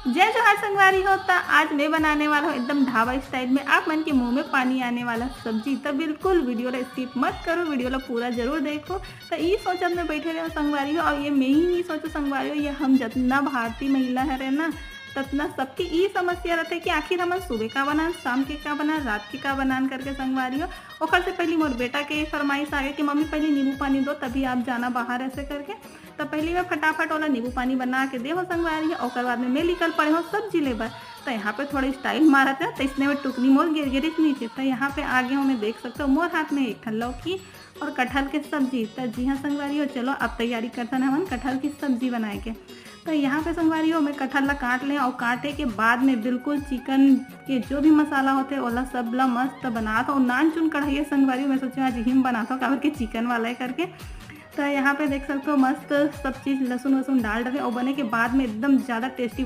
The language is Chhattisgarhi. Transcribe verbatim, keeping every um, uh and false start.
जय जोहार संगवारी हो। त आज मैं बनाने वाला हूँ एकदम ढाबा स्टाइल में आप मन के मुंह में पानी आने वाला सब्जी। त बिल्कुल वीडियो ला स्किप मत करो, वीडियो ला पूरा जरूर देखो। त ई सोचत में बैठे रहो संगवारी हो, और ये मैं ही नहीं सोचो संगवारी हो, ये हम जतना भारतीय महिला हरे ना, ततना सबके ई समस्या रहते कि आखिर हमन सुबह का बनान, शाम के का बनान, रात के का बनान करके संगवारी हो। ओकर से पहले मोर बेटा के फरमाइश आ गए कि मम्मी पहले नींबू पानी दो, तभी आप जाना बाहर, ऐसे करके। तब पहले मैं फटाफट ओला नींबू पानी बना के दे हो संगवारी हो, ओकर बाद में मैं निकल पड़े हो सब्जी लेबर। तो यहाँ पे थोड़ा स्टाइल मारत है, तो इसने में टुकनी मोर गिर गिरी नीचे। तो यहाँ पे आगे हमें देख सकते हो मोर हाथ में एक ठन लौकी और कटहल के सब्जी। तो जी हाँ संगवारी हो, चलो अब तैयारी करथन हमन कटहल की सब्जी बनाए के। तो यहाँ पे संगवारी हो, मैं कटहल ला काट ले और काटे के बाद में बिल्कुल चिकन के जो भी मसाला होते ओला सब ला मस्त बनात हो। नान चुन कढ़ाई है संगवारी हो, मैं सोचे आज हिम बनात हो काबर के चिकन वाला है करके। तो यहाँ पे देख सकते हो मस्त सब चीज़ लहसुन वसुन डाल डरे और बने के बाद में एकदम ज़्यादा टेस्टी